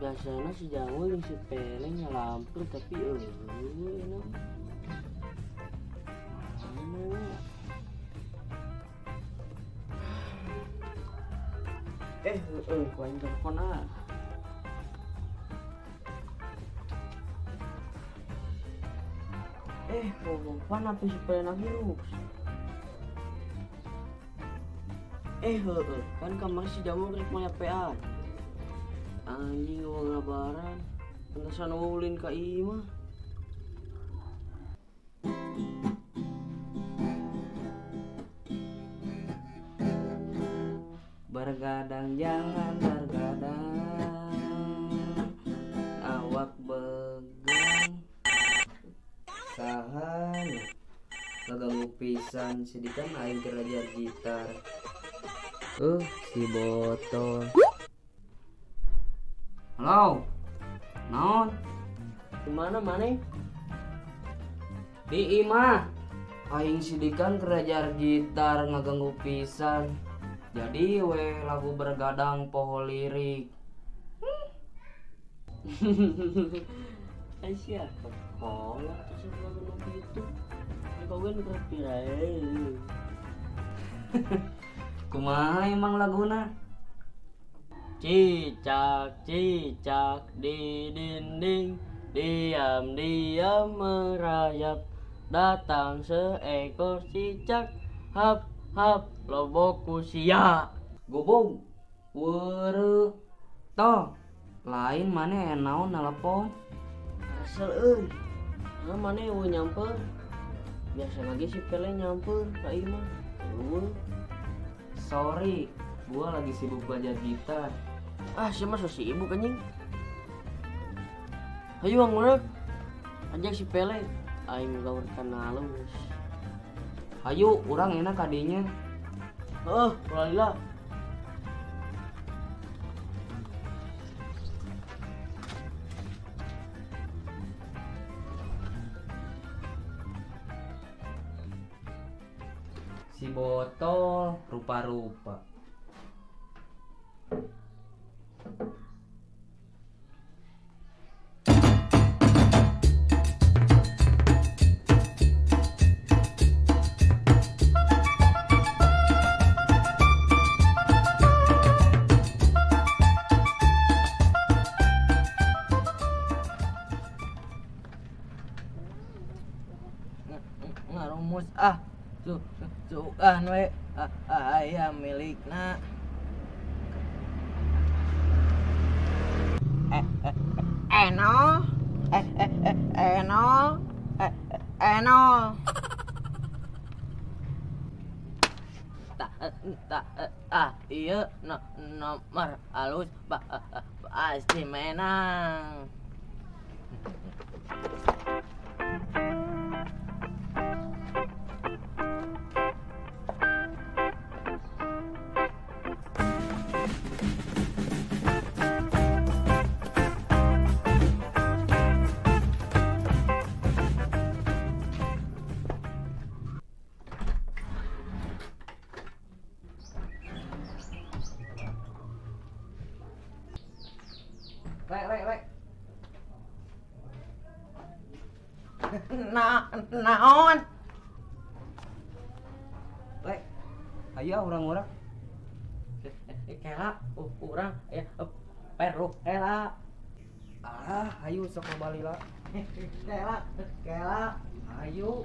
Biasanya si Jangul jeung si Pele nyalampur tapi eueuh enak. Ku aing telepon ah. Pan apa si Pele lagi ruks. Kan kamar si Jangul rek mah PA. Anjing eueuh ngabaran. Pantesan ulin ka imah. Bergadang jangan bergadang, awak begang. Sahanya ngaganggu pisan sedikan aing keur belajar gitar. Si botol. Halo. Naon? Di mana maneh? Di imah. Aing sidikan keur belajar gitar ngaganggu pisan. Jadi we lagu bergadang poho lirik. Aisyah, kolot terus lagu gitu. Kau kan pirae. Kumaha emang laguna? Cicak cicak di dinding, diam diam merayap, datang seekor cicak, hap hap loboku sia. Gobog weureuh toh lain maneh naon nelpon. Kesel euy. Nah maneh eueuh nyamper. Biasa lagi si Pele nyamper ka imah. Eueuh. Sorry, gua lagi sibuk belajar gitar. Ah, sia mah so sibuk anjing. Hayu ngurek. Ajak si Pele aing gaur kana alus. Hayu urang enak kadinya. Heuh, ulah lila. Si botol rupa-rupa. Ngarumus ah sukan we ayam milikna. Eno eno eno ta ta iya nomor alus pasti menang. Lek. Naon? Lek, ayo urang-urang. Kela, urang ya peruh kela. Ah, ayo sok balila. Kela, kela. Ayo.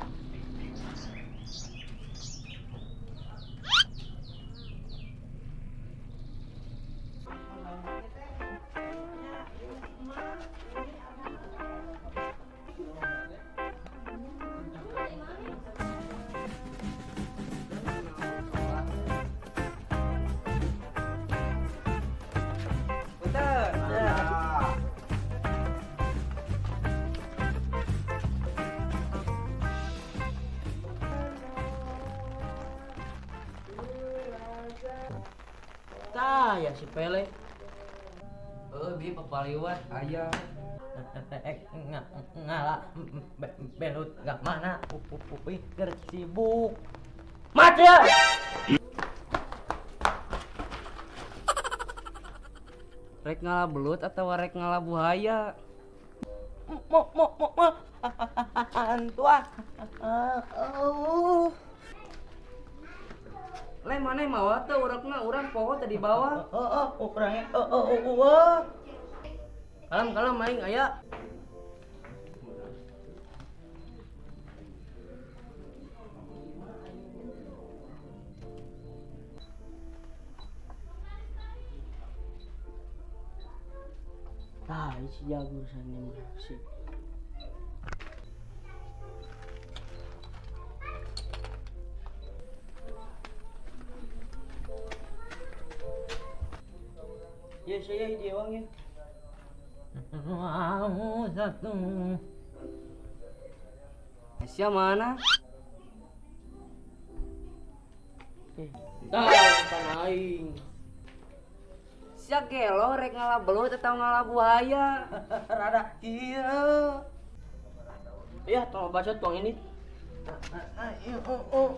Tah ya si Pele. Bi papaliwat aya. Ngala belut gak mana upi keur sibuk. Mati ya. Rek ngala belut atau rek ngala buaya? Mo mo mo mo antua. Le maneh mawa teu urekna urang poho tadi bawa. Heeh, urang heeh. Kalem kalem aing aya. Tah, si jago sana sih. Ya, saya hiji ewang ya. Mau satu. Sia mana? Tah, tanah aing. Sia gelo rek ngala belut atau ngala buaya? Rada kieu. Iya, tong bacot tuang ini. Oh.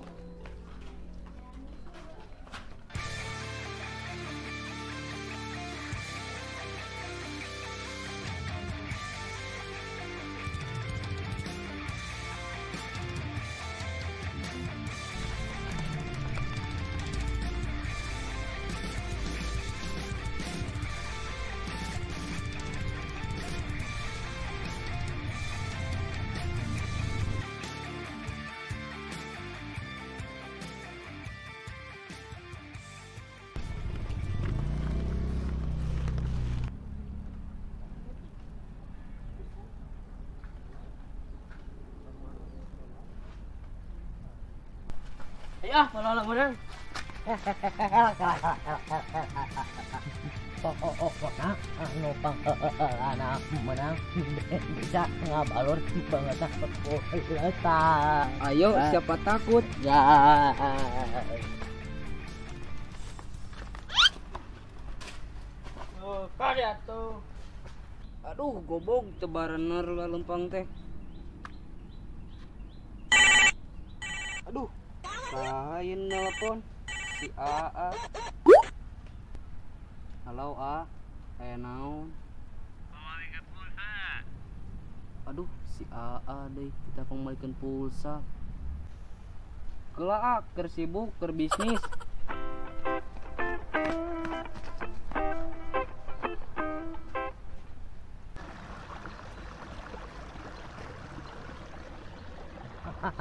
Ya, malah menang. Pokoknya anu pangana menang bisa ngabalur banget letak. Ayo, siapa takut? Ya. Oh, karya tuh. Aduh, gobog tebarener lah lempang teh. Aduh. Lain nelpon si AA. Halo A, aya naon? Pemalikan pulsa. Aduh, si AA deh, kita pemalikan pulsa. Keula A, keur sibuk, keur bisnis.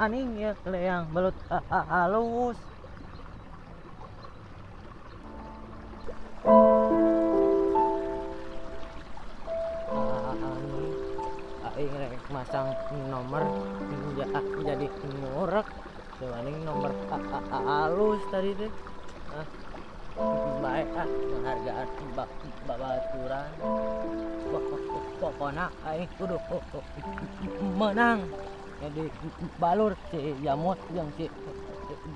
Aning ya leang belut halus. Aning aing rek masang nomor jadi ngurek. Aning nomor halus tadi teh. Baik ah penghargaan babaturan. Pokona aing kudu menang. Jadi balur si jamut yang si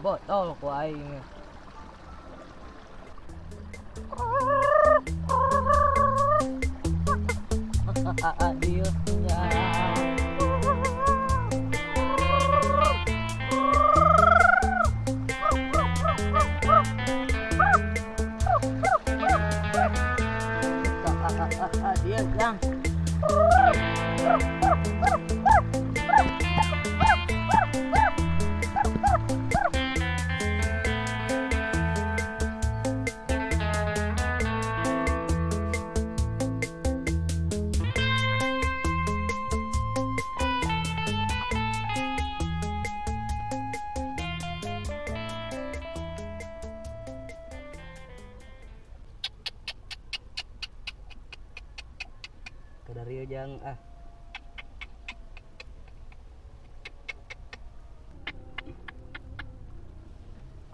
botol ku aing. Adil ya. Adil yang. Dari jang ah.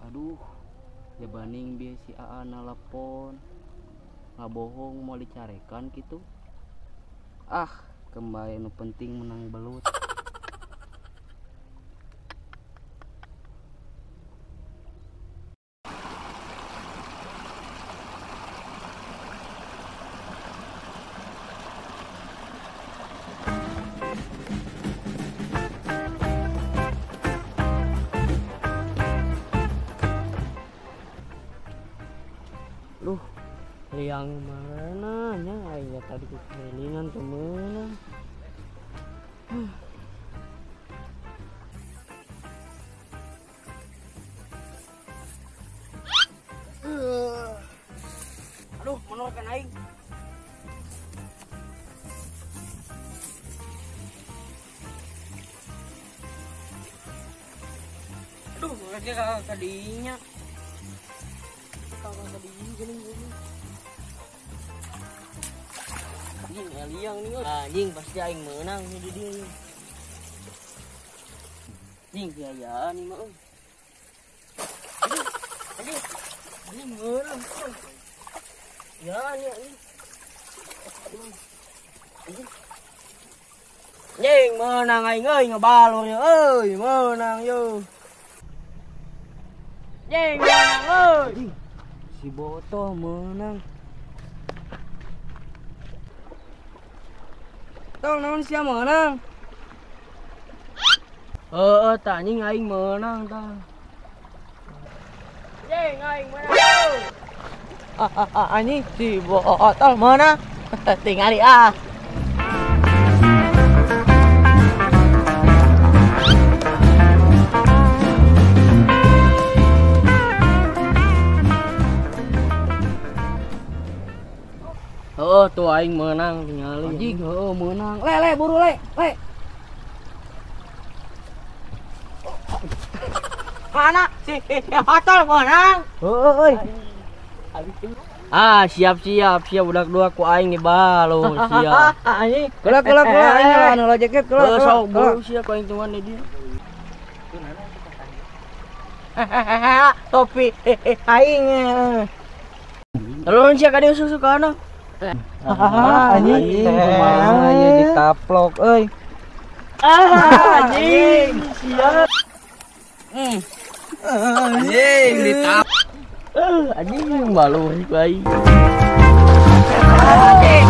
Aduh, ya baning bieu si AA nalapon. Ngabohong mau dicarekan gitu. Ah, kembali nu penting menang belut. Duh, liang mana Siga tadi kekelingan teu meunang. Aduh, menorkan aing. Aduh, mereka kakak kadinya. Kakak kadinya gini gini. Anjing, liang nih. Anjing, pasti aing menang nih di dia. Anjing, biayaan nih mah. Anjing, anjing, anjing menang. Ya, ini anjing. Anjing menang aing euy ngebalur ye euy, menang yo. Anjing menang euy. Si Boto menang. Tong naon sia menang? Heeh, tah anjing aing menang tah. Anjing aing menang. Anjing si botol mana? Tingali ah. Oh, tuh aing menang tingali. Anjing, heueuh menang. Le, le, buru le, le. Mana si botol menang? Heueuh euy. Ah, siap siap siap budak dua ku aing dibalur siap. Anjing. Kela kela kela aing lah anu jaket kela. Heuh sok buru sia ku aing tungguan di dieu. Topi aing. Turun sia ka dieu susu ka anak. Anjing, kumaha ieu ditaplok euy. Anjing, siap. Anjing ditap. Anjing balur bae. Anjing.